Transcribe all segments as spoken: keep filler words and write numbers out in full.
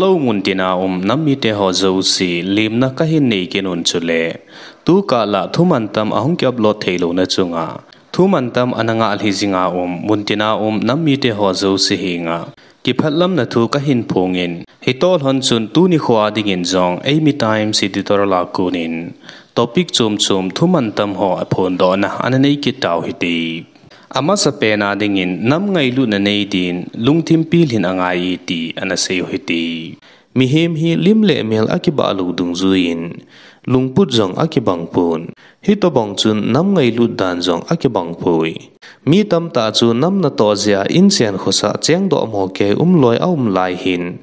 Lou muntina um nam mite ho jouse, limna kahin nei kit un chule, tukah lah thuman tam ahung ki upload theilouna chunga, thuman tam ana ngah lhi jinga um muntina um nam mite ho jouse henga kiphatlamna thu kahin phongin, hitobang chun tuni khoa dingin jong Eimi Times editor lah a konin topic chom chom thuman tam ho aphondohna ana nei kit tau hite. Amasapen a dingin nam ngailutna nei din lungthim pilhin angai e ti ana sei u hite. Mihem hi lim le mel akibah lou dungjuiyin lungput jong akibang pon, hitobang chun nam ngailut dan jong akibang poi. Mi tamtah chu nam natoh jeh a inchen khosah chengdoh mo kei umloi aum lai hin,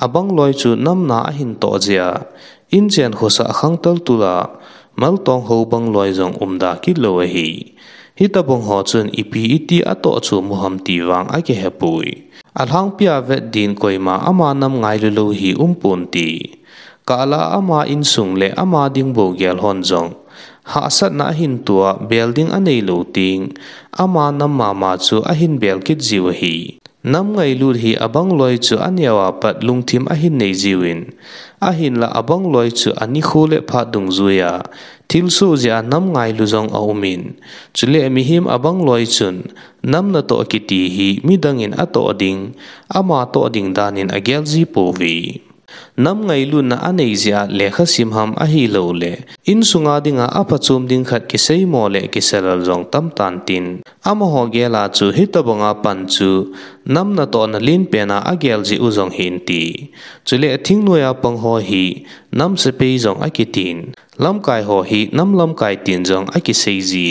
abang loi chu nam na ahin toh jeh a inchen khosah khangtal tula maltong ho bang loi jong umda kit lou ahi. Hitobang ho chun ipi iti atoh chu mu ham ti vang akihepoi. Alhangpia vet din koima ama nam ngailu lou hi umpon ti. Kah lah a ama insung le ama ding bou gel hon jong hahsatna ahin toh a bel ding anei lou teng, ama nam mama chu ahin bel kit jiu ahi. Nam ngailut hi abang loi chu aneo a pat lungthim ahin nei jiuvin, ahinlah abang loi chu anikho le phat dungjuiya thilsoh jeh a nam ngailu jong aumin, chule mihem abang loi chun nam natoh kiti hi midangin atoh ding, ama toh ding danin agel ji pouve. Nam ngailutna anei jeh a lekha sim ham ahilouleh insunga dinga aphachom ding khat kiseimo le kisalal jong tamtan tin, amaho gel a chu hitobanga pan chu nam natohna lenpen a agel jeh u jong hin ti. Chule thingnoiya pang ho hi nam sepai jong akitin, lamkai ho hi nam lamkai tin jong akisei ji.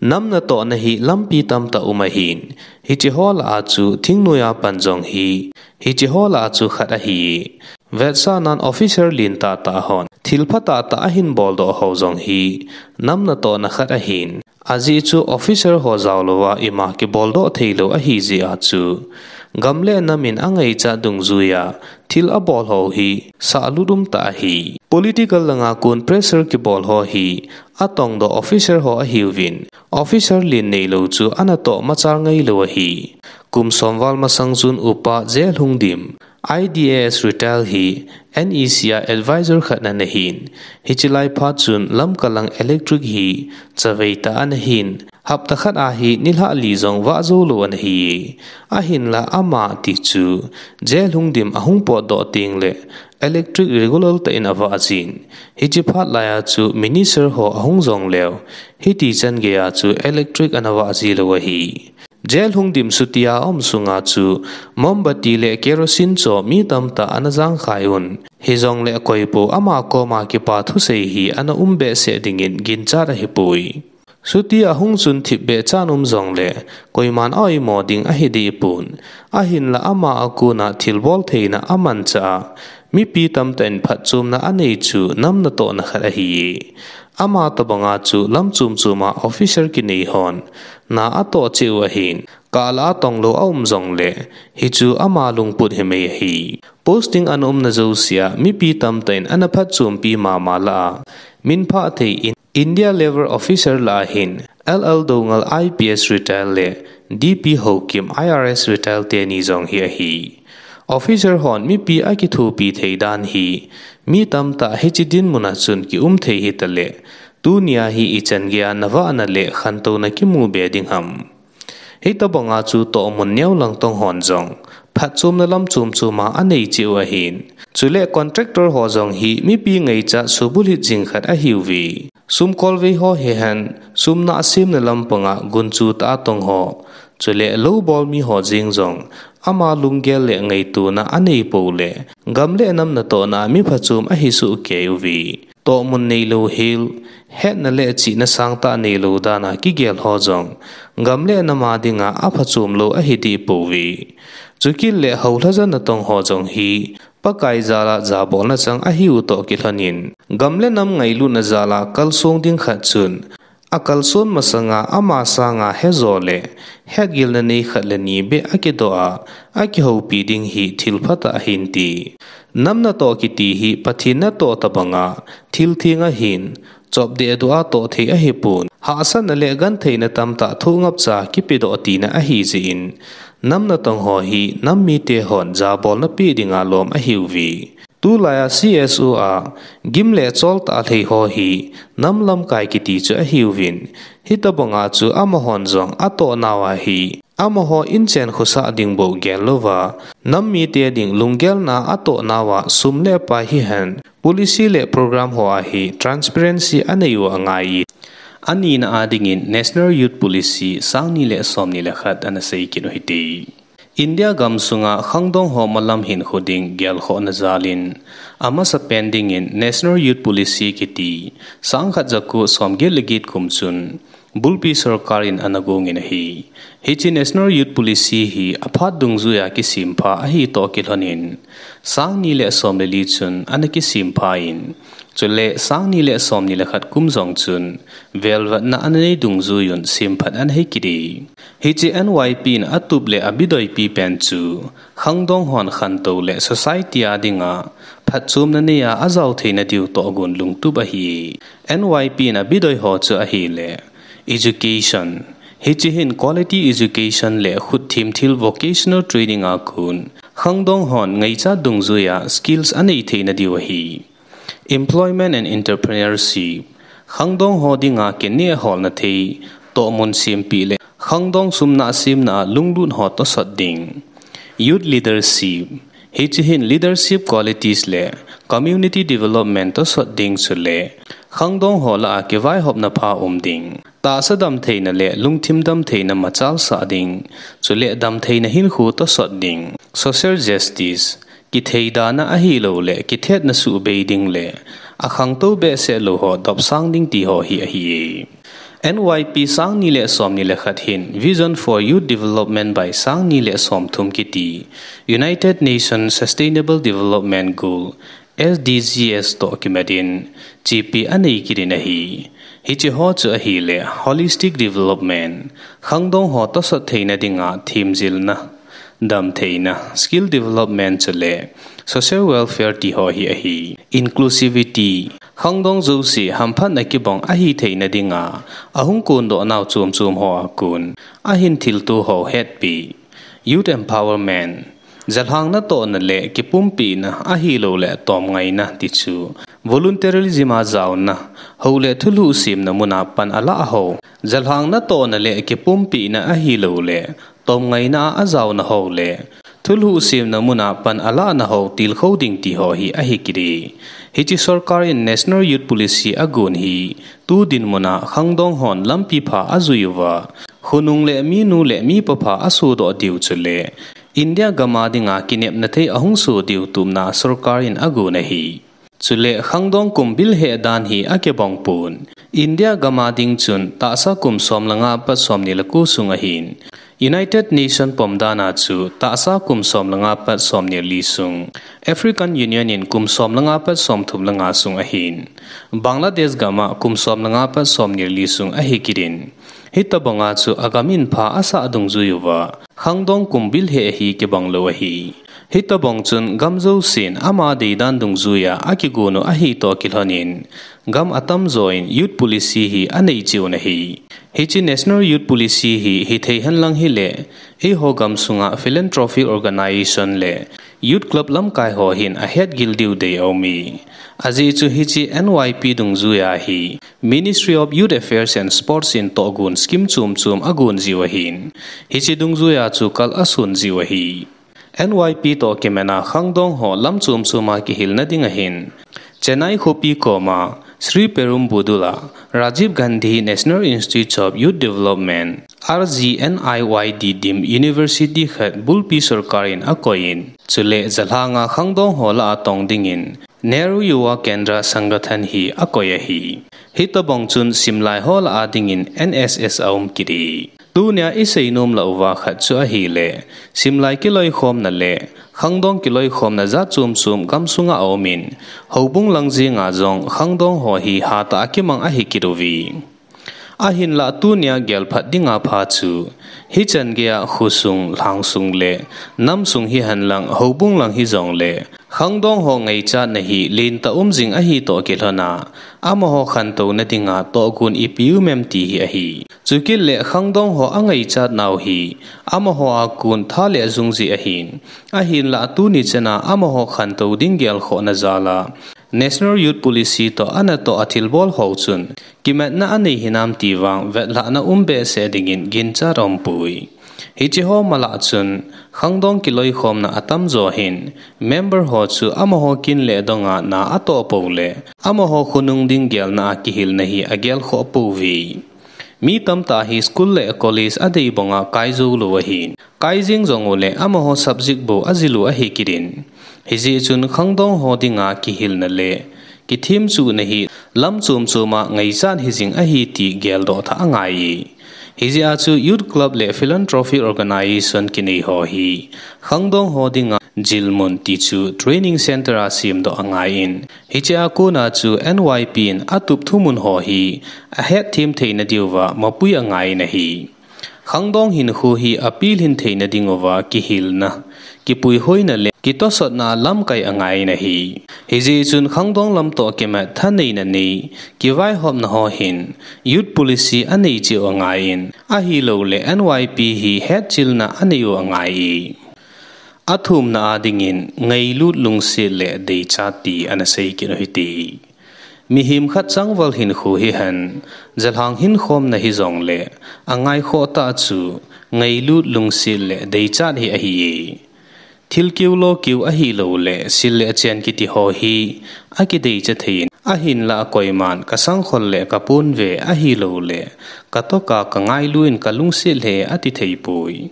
Nam natohna hi lampi tamtah um ahin, hiche ho lah a chu thingnoiya pan jong hi, hiche ho lah a chu khat ahi. Vetsahnan officer len tahtah hon thil pha tahtah ahin boldoh ho jong hi nam natohna khat ahin, ajeh chu officer ho jaolouva ima kiboldoh theilou ahi jeh a chu gam le nam in angaichat dungjuiya thil abol ho hi sahlut umtah ahi. Political langa kon pressure kibol ho hi atongdoh officer ho ahiuvin, officer len neilou chu anatoh machal ngailou ahi. Kum som val masang chun Upa J. Lhungdim, I D A S retire hi N E C a advisor khat ana hin, hiche lai phat chun Lamka lang electric hi chaveitah ana hin, hapta khat a hi nilhah li jong vah joulou ana hi. Ahinlah ama ti chu J. Lhungdim ahung potdoh tengle electric regular tah in avah jin, hiche phat laiya chu minister ho ahung jongleu, hiti chan geiya chu electric ana vah jilou ahi. J. Lhungdim chutia aum sunga chu mombati le kerosene cho mi tamtah ana jangkhai un, hijongle koipou ama koma kipa thusei hi ana um behseh dingin ginchat ahipoi. Chuti ahung chun thipbeh chan um jongle koiman a-oimo ding ahidehpon, ahinlah ama a kona thilbol theina amanchah a mipi tamtah in phatchomna anei chu nam natohna khat ahi. Ama tobanga chu lam chom choma officer kinei hon na atoh cheh u ahin, kah lah a tonglou aum jongle, hichu ama lungput himai ahi. Posting ana umna jousea mipi tamtah in ana phatchompi mama lah a minphah thei in, India level officer lah a hin L L Doungel I P S retire le D P Haokip I R S retire teni jong hi ahi. Officer hon mipi akithopi thei dan hi mi tamtah hiche dinmuna chun kium thei hitaleh, tunia hi ichan geiya navahna le khantouna kimu be ding ham? Hitobanga chu tohmun neo langtong hon jong phatchomna lam chom choma anei cheh u ahin, chule contractor ho jong hi mipi ngaichat subulhit jing khat ahiuve. Sumkolvei ho hihen, sum nahsemna lampanga gunchu tah a tong ho, chule loubol mi ho jeng jong ama lunggel le ngaitona anei poule, gam le nam natohna a mi phachom ahi sohkei uve. Tohmun neilou hel, hetna le chihna sangtah neilou dana kigel ho jong gam le nam a dinga aphachom lou ahideh pouve. Chukit le houlhajanna tong ho jong hi Pakai jala jabolna chang ahiu toh kilhonin, gam le nam ngailutna jala kalsong ding khat chun, akalson masanga ama sanga hejo le hetgilna nei khat le ni beh akidoh a, akihoupi ding hi thil phatah ahin ti. Nam natoh kiti hi Pathen natoh tobanga thil theng ahin, chopdeh dua toh thei ahipon, hahsatna le gentheina tamtah thoh ngapcha kipedoh tina ahijeh in, nam natong ho hi nam mite hon jabolna pe dinga lom ahiuve. Tulaiya C S O a gim le chol tah lhei ho hi nam lamkai kiti chu ahiuvin, hitobanga chu amahon jong atohnauva hi amaho inchen khosah ding bou gel louva, nam mite ding lunggelna atohnauva sum le pai hihen policy le program hoa hi transparency aneiu angaiye. Anina a dingin National Youth Policy sang ni le som ni le khat ana sei kit u hite. India gamsunga khangdong ho malam hinkho ding gelkhohna jalin, amasapen dingin National Youth Policy kiti, sang khat jako som get le get kum chun, bulpi sorkar in ana gongin ahi. Hiche National Youth Policy hi aphat dungjuiya kisempha ahi toh kilhonin, sang ni le som le li chun ana kisempha in, chule sang ni le som ni le khat kum jong chun, velvetna ana nei dungjuiyun semphat ana hi kit e. Hiche N Y P in atup le abidoipi pen chu, khangdong hon khantou le society a dinga phatchomna neiya ajao theina diu tohgon lungtup ahi. N Y P in abidoi ho chu ahile, education. Hiche hin quality education le khutthim thil vocational training a kon, khangdong hon ngaichat dungjuiya skills anei theina diu ahi. Employment and entrepreneurship. Khangdong ho dinga kineh holna thei tohmun sempeh le khangdong sum nahsemna a lunglut ho tosot ding. Youth leadership. Hiche hin leadership qualities le community development tosot ding chule khangdong ho lah a kivaihopna pha um ding. Tahsa damtheina le lungthim damtheina machalsah ding, chule damtheina hinkho tosot ding. Social justice, kitheidana ahilouleh kithetna suhbei ding le akhangtou behseh lou ho dopsang ding ti ho hi ahi e. N Y P sang ni le som ni le khat hin Vision for Youth Development by sang ni le somthum kiti United Nations Sustainable Development Goal, S D Gs toh kimat in chepi anei kit in ahi. Hiche ho chu ahile holistic development, khangdong ho tosot theina dinga themjilna, damtheina, skill development chule social welfare ti ho hi ahi. Inclusivity, khangdong jouse hamphatna kibang ahi theina dinga ahung kondoh nau chom chom hoa kon ahin thilto ho hetpi. Youth empowerment, jalhang natohna le kipumpina ahilouleh tomngaina ti chu volunteerism a jaona, hou le thulhuh semna muna pan alah ho. Jalhang natohna le kipumpina ahilouleh tomngaina a ajaona ho le thulhuh semna muna pan alahna ho tilkhou ding ti ho hi ahi kit e. Hiche sorkar in National Youth Policy agon hi tu dinmuna khangdong hon lampi pha ajui uva, khonung le minu le mipa pha asodoh diu chule India gam a dinga kinepna thei ahung soh diu tupna sorkar in agon ahi. Chule khangdong kum bilheh dan hi akibang pon. India gam a ding chun tahsa kum som le nga pat som ni le ko sung ahin, United Nation pomdan a chu tahsa kum som le nga pat som ni le li sung, African Union in kum som le nga pat somthum le nga sung ahin, Bangladesh gam a kum som le nga pat som ni le li sung ahi kit in, hitobanga chu agam in pha asah dungjui uva, khangdong kum bilheh hi kibang lou ahi. Hitobang chun gam jousen ama deidan dungjuiya akigon u ahi toh kilhonin, gam atamjo in youth policy hi anei cheh un ahi. Hiche National Youth Policy hi hithei henlang hile, eiho gamsunga philanthropic organisation le youth club lamkai ho hin ahetgil diu dei aume. Ajeh chu hiche N Y P dungjuiya hi Ministry of Youth Affairs and Sports in tohgon scheme chom chom agon jiu ahin, hiche dungjuiya chu kal ason jiu ahi. N Y P toh kimatna khangdong ho lam chom choma kihilna ding ahin, Chennai khopi koma Sri Perumbudura Rajiv Gandhi National Institute of Youth Development, R G N I Y D dim university khat bulpi sorkar in akoiyin, chule jalhanga khangdong ho lah a tong dingin Nehru Yuva Kendra Sangathan hi akoi ahi. Hitobang chun simlai ho lah a dingin N S S aum kit e. Tunia iseinom lah uva khat chu ahile, simlai kiloikhomna le khangdong kiloikhomna jat chom chom gamsunga aumin, houbung lang jenga jong khangdong ho hi hatah a kimang ahi kit uve. Ahinlah tunia gelphat dinga pha chu, hichan geiya khosung, lhangsung le namsung hihenlang houbung lang hijongle, Khangdong ho ngaichatna hi lentah um jing ahi toh kilhon a, amaho khantouna dinga tohgon ipi um em ti hi ahi. Chukit le khangdong ho angaichat nau hi amaho a kon tha le jung jeh ahin, ahinlah tuni chan a amaho khantou ding gelkhohna jal a National Youth Policy toh anatoh a thilbol ho chun kimatna anei hinam ti vang vetlhahna um behseh dingin ginchat aumpoi. Hiche ho malah chun khangdong kiloikhomna atamjo hin member ho chu amaho kin le dong a na atoh pou le amaho khonung ding gelna a kihilna hi agelkhoh pouve. Mi tamtah hi school le college adei bang a kai jou lou ahin, kai jeng jong u le amaho subject bou ajil u ahi kit in, hijeh chun khangdong ho dinga kihilna le kithemchuhna hi lam chom chom a ngaichat hijing ahi ti geldoh thah angai e. Hijeh a chu Youth Club le Philanthropic Organization kinei ho hi khangdong ho dinga jilmun ti chu training center a semdoh angai in, hiche a kon a chu N Y P in atup thumun ho hi ahetthem theina diuva mapui angai in ahi. Khangdong hinkho hi apilhin theina dinguva kihilna, kipuihoina le kitosotna lamkai angai in ahi. Hijeh chun khangdong lam toh kimat thaneina nei, kivaihopna ho hin Youth Policy anei cheh u angai in, ahilouleh N Y P hi hetchilna anei u angai e. Athumna a dingin ngailut, lungset le deichat ti ana sei kit u hite. Mihem khat changval hinkho hihen, jalhang hinkhomna hijongle, angaikhoh tah chu ngailut, lungset le deichat hi ahi e. Thil keu lo keu ahilouleh sil le chen kiti ho hi akideicha thei in, ahinlah koiman kasangkhol le kapon ve ahilouleh katoh a kangailu in kalungset lheh e ati theipoi.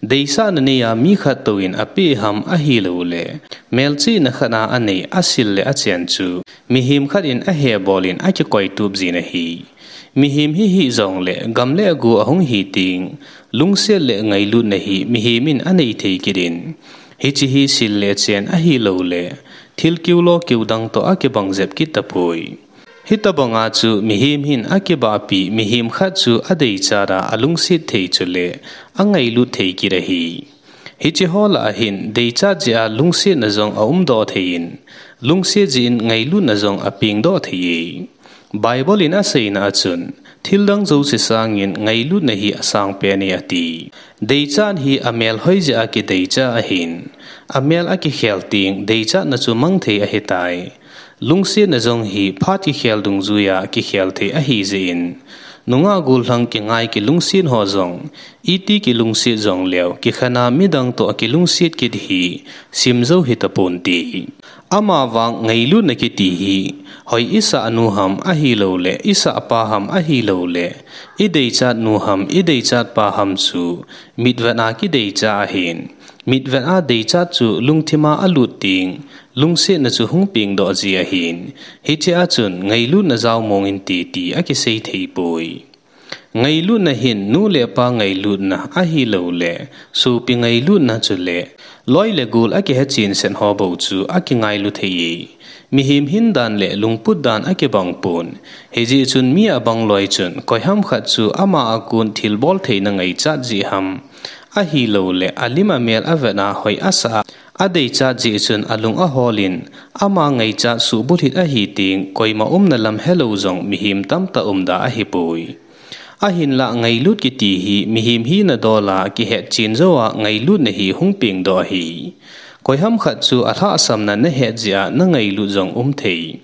Deisahna nei a mi khat touvin apeh ham ahilouleh melchihna khat a anei asil le achen chu mihem khat in ahebol in akikoitup jin ahi. Mihem hihih jongle gam le go ahung hi teng, lungset le ngailutna hi mihem in anei thei kit in, hiche hi sil le chen ahilouleh thil keu lo keu dang toh akibang jep kit tapoi. Hitobang a chu mihem hin akibahpi mihem khat chu adeichat a alungset thei chule angailut thei kit ahi. Hiche ho lah a hin deichat jeh a lungsetna jong aumdoh thei in, lungset jeh in ngailutna jong apengdoh thei e. Bible in aseina a chun, thildang jouse sangin ngailutna hi asangpen e ati. Deichat hi amelhoi jeh a kideichat ahin, amel akikhel teng deichatna chu mang thei ahitai. Lungsetna jong hi phat kikhel dungjuia kikhel thei ahijeh in, nungah gollhang kingai kilungset ho jong, iti kilungset jongleu, kikhen a midang toh kilungset kit hi simjou hitaponte. Amavang ngailutna kiti hi, hoi isah nu ham ahilouleh isah pa ham ahilouleh ideichat nu ham ideichat pa ham chu mitvet a kideichat ahin, mitvet a deichat chu lungthim a alut teng, lungsetna chu hung pengdoh ji ahin, hiche a chun ngailutna jao mong inte ti akisei theipoi. Ngailutna hin nu le pa ngailutna ahilouleh sopi ngailutna chule loi le gol akihechen set ho bou chu akingailu thei e. Mihem hin dan le lungput dan akibang pon, hijeh chun mi abang loi chun koiham khat chu ama a kon thilbol theina ngaichat jeh ham ahilouleh alim amel avet a hoi asah a adeichat jeh chun alung ahol in, ama ngaichat suhbulhit ahi teng koima umna lam helou jong mihem tamtah umda ahipoi. Ahinlah ngailut kiti hi mihem hina dol a kihetchen jou a ngailutna hi hung pengdoh ahi. Koiham khat chu alhahsamna nahet jeh a nangailut jong um thei.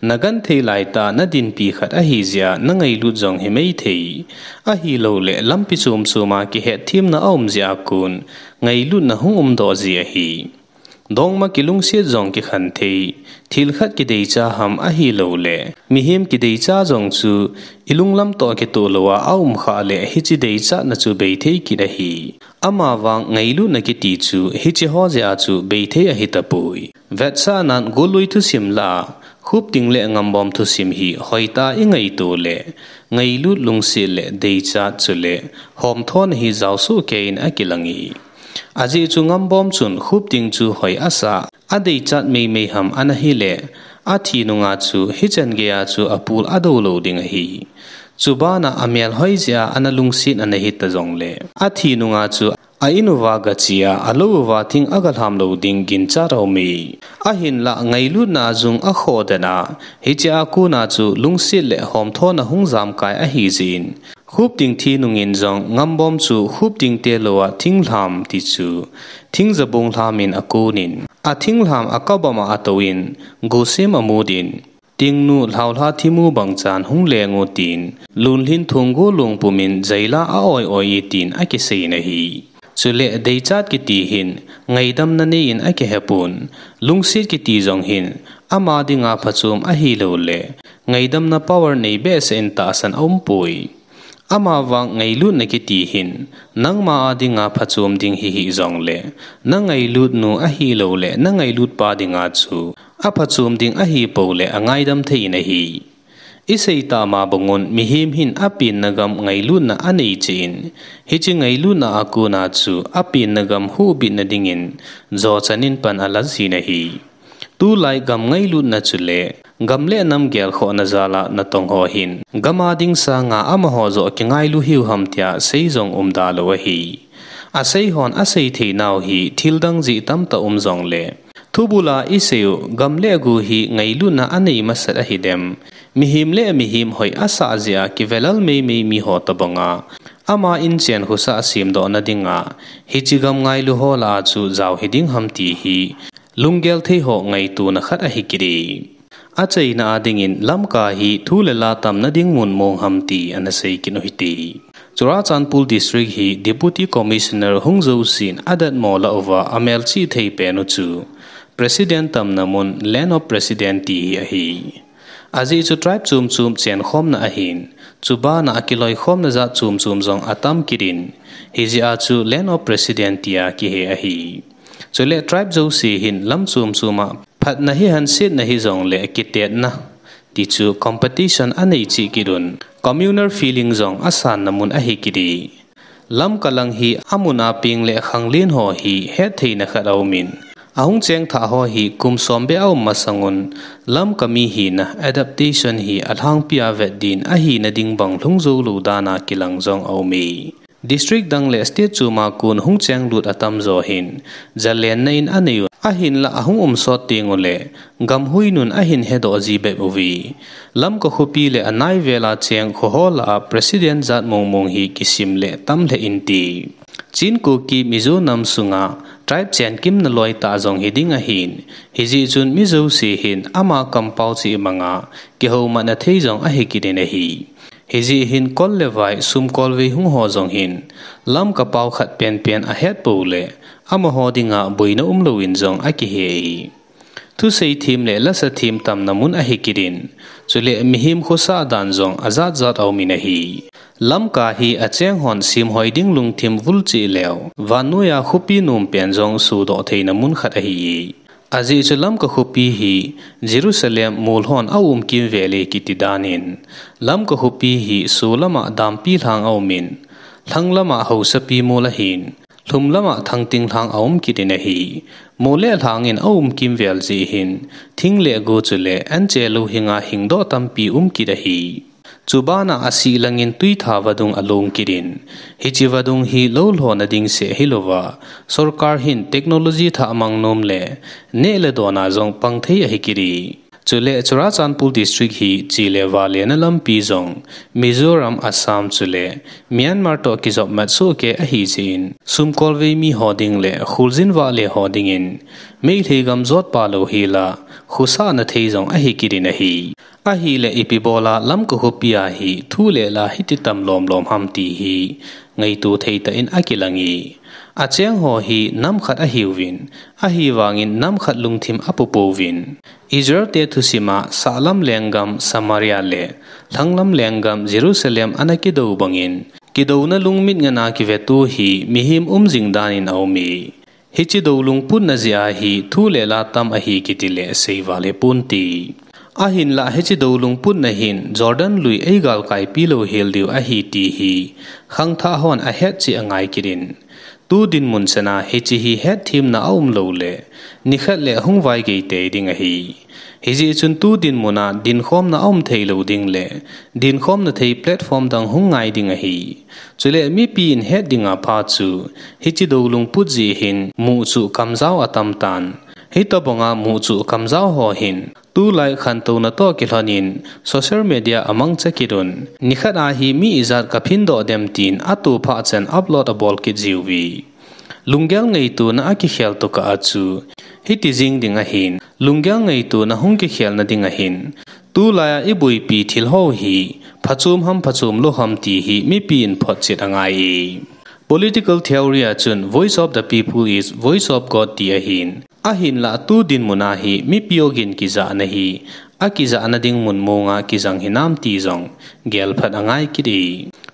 Nagenthei laitah a nadinpi khat ahijeh a nangailut jong himai thei. Ahilouleh lampi chom chom a kihetthemna aum jeh a kon ngailutna hung umdoh ji ahi. Dongma kilungset jong kikhen thei, thil khat kideichat ham ahilouleh mihem kideichat jong chu ilunglam toh kitoh lou a aum khah leh hiche deichatna chu beithei kit ahi. Amavang ngailutna kiti chu hiche ho jeh a chu beithei ahitapoi. Vetsahnan gollui thusim lah a, Khupting le Ngambom thusim hi hoitah a ingaito leh, ngailut, lungset le deichat chule homthona hi jaosoh kei in akilang e. Ajeh chu Ngambom chun Khupting chu hoi asah, adeichat meimei ham ana hileh, athi nunga chu hichan gei a chu apul adou lou ding ahi. Chubana amelhoi jeh a ana lungset ana hita jongle, athi nunga chu a in uva gache a, alou uva thing agalham lou ding ginchat aume. Ahinlah ngailutna jung akhoh den a, hiche a kona chu lungset le homthona hung jamkai ahi jeh in, Khupting thi nungin jong ngambom chu khupting te lou a thinglham ti chu, thing jabung lham in akonin, athing lham a kabam a atouvin, gosem amut in, Tingnu lhaolha thimu bangchan hung leng u tin, lunlhin thunggu lungpum in jaila a-oi-oi e tin akisei in ahi. Chule deichat kiti hin, ngaidamna nei in akihepon, lungset kiti jong hin, ama dinga phachom ahilou le, ngaidamna power nei behseh in tahsan aumpoi. Amavang ngailutna kiti hin, nangma a dinga phachom ding hihih jongle, na ngailutnu ahilou le, na ngailutpa dinga chu, aphachom ding ahipou le, angaidam thei in ahi. Isei tama bangun mihem hin apenna gam ngailutna anei cheh in, hiche ngailutna a kona chu apenna gam huhbitna dingin jochan in pan ala jin ahi. Tulai gam ngailutna chule, gam le nam gelkhohna jal a natong ho hin, gam a ding sanga amaho joh kingailu hiu ham tia sei jong umda lou ahi. Asei hon asei thei nau hi thil dang jeh tamtah um jongle, thubul a isei u gam le go hi ngailutna anei masat ahidem, mihem le mihem hoi asah jeh a kivelal meimei miho tobang a, ama inchen khosah semdohna dinga, hiche gam ngailu ho lah a chu jao hiding ham ti hi, lunggel thei ho ngaitona khat ahi kit e. Achaina a dingin Lamka hi thu le la tamna ding mun mong ham ti ana sei kit u hite. Churachandpur District hi Deputy Commissioner hung jousen adatmo lah uva amelchih thei pen u chu President tamna mun Land of President ti hi ahi. Ajeh chu tribe chom chom chenkhomna ahin, chubana akiloikhomna jat chom chom jong atam kit in, hijeh a chu Land of President tia kihe ahi. Chule tribe jouse hin lam chom chom a phatna hihen setna hijongle kitetna ti chu competition anei cheh kit un, communal feeling jong asanna mun ahi kit e. Lamka lang hi amun a peng le khanglen ho hi hettheina khat aumin, ahung chengthah ho hi kum som beh aum masang un, Lamka mi hina adaptation hi alhangpi a vet din ahina ding bang lhung joulou dan a kilang jong aume. District dang le state chom a kon hung chenglut atamjo hin, jalenna in anei un, ahinlah ahung umsot teng ule, gam huinun ahin hedoh ji bep uve. Lamka khopi le anaivel a cheng khoho lah a President jat mong mong hi kisim le tam lheh inte. Chin Kuki Mizo nam sunga tribe chenkimna loitah jong hiding ahin, hijeh chun mi jouse hin ama kampao cheh banga kihoumatna thei jong ahi kit in ahi. Hijeh hin kol le vai sumkolvei hung ho jong hin, Lamka pao khat penpen ahetpou le, amaho dinga boina umlouvin jong akihe e. Thusei them le lasa them tamna mun ahi kit in, chule mihem khosah dan jong ajat jat aumin ahi. Lamka hi acheng hon semhoi ding lungthim vul cheh leu, vannoiya khopi nom pen jong sodoh theina mun khat ahi e. Ajeh chu Lamka khopi hi Jerusalem mol hon aum kimvel e kiti danin, Lamka khopi hi solama dampi lhang aumin, lhanglama haosapi mol ahin, lhumlama thangting lhang aum kit in ahi. Mol le lhangin aum kimvel jeh hin, thing le go chule anche louhinga hingdoh tampi um kit ahi. Chubana asih langin tuitha vadung along kit in, hiche vadung hi lou lhona ding seh hilouva, sorkar hin technology thah mang nom le, neh le dona jong pang thei ahi kit e. Chule Churachandpur District hi che le vale na lampi jong, Mizoram, Assam chule Myanmar toh kijop mat sohkei ahi jeh in, sumkolvei mi ho ding le kholjin vahle ho dingin, Meitei gam jotpa louhela, khosahna thei jong ahi kit in ahi. Ahile ipi bola Lamka khopi a hi thu le la hiti tam lom lom ham ti hi ngaito thei tah in akilang e. Acheng ho hi nam khat ahiuvin, ahivangin nam khat lungthim apu pouvin. Israel te thusima sahlam lenggam Samaria le lhanglam lenggam Jerusalem ana kidou bangin, kidouna lungmit ngen a kivetu hi mihem um jing danin aum e. Hiche dou lungputna jeh a hi thu le la tam ahi kiti le seival hiponte. Ahinlah hiche dou lungputna hin Jordan lui eigalkaipi louhel diu ahi ti hi khangthah hon ahet cheh angai kit in, Tu dinmun chana hiche hi hetthemna aumlou le, nikhat le hung vaigei tei ding ahi. Hijeh chun tu dinmuna dinkhomna aum theilou ding le, dinkhomna thei platform dang hung ngai ding ahi. Chule mipi in het dinga pha chu, hiche doulungput jeh hin muh chu kamjao atam tan. Hitobanga muh chu kamjao ho hin, tulai khantouna toh kilhonin social media amangcha kit un, nikhat a hi mi ijat kaphindoh dem tin atophah chan upload abol kit jiuve. Lunggel ngaitona akikhel tokah a chu, hiti jing ding ahin, lunggel ngaitona hung kikhelna ding ahin, tulai a iboipi thil ho hi phachom ham phachom lou ham ti hi mipi in photchet angai e. Political theory a chun voice of the people is voice of God ti ahin, ahinlah tu dinmuna hi mipi ogin kijahna hi, akijahna ding mun monga kijang hinam ti jong gelphat angai kit e.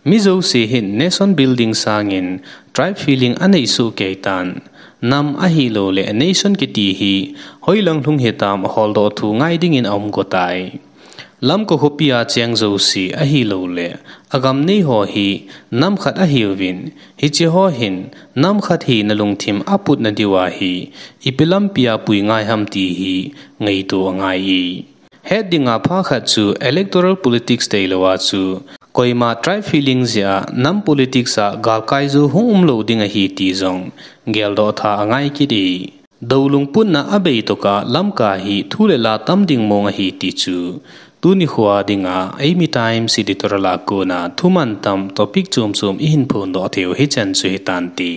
Mi jouse hin nation building sangin tribe feeling anei soh kei tan. Nam ahilouleh nation kiti hi hoilang lhung hitam holdoh thu ngai dingin aumgo tai. Lamka khopia cheng jouse ahilouleh agam nei ho hi nam khat ahiuvin, hiche ho hin nam khat hina lungthim aputna diuva hi ipi lampia pui ngai ham ti hi ngaito angai e. Het dinga pha khat chu electoral politics teilouva chu, koima tribe feeling jeh a nam politics a galkai jou hung umlou ding ahi ti jong geldoh tha angai kit e. Doulungputna abei tokah Lamka hi thu le la tam ding mong ahi ti chu, tuni khoa dinga Eimi Times editorial a kona thuman tam topic chom chom ihin phondoh theiu hichan chu hitante.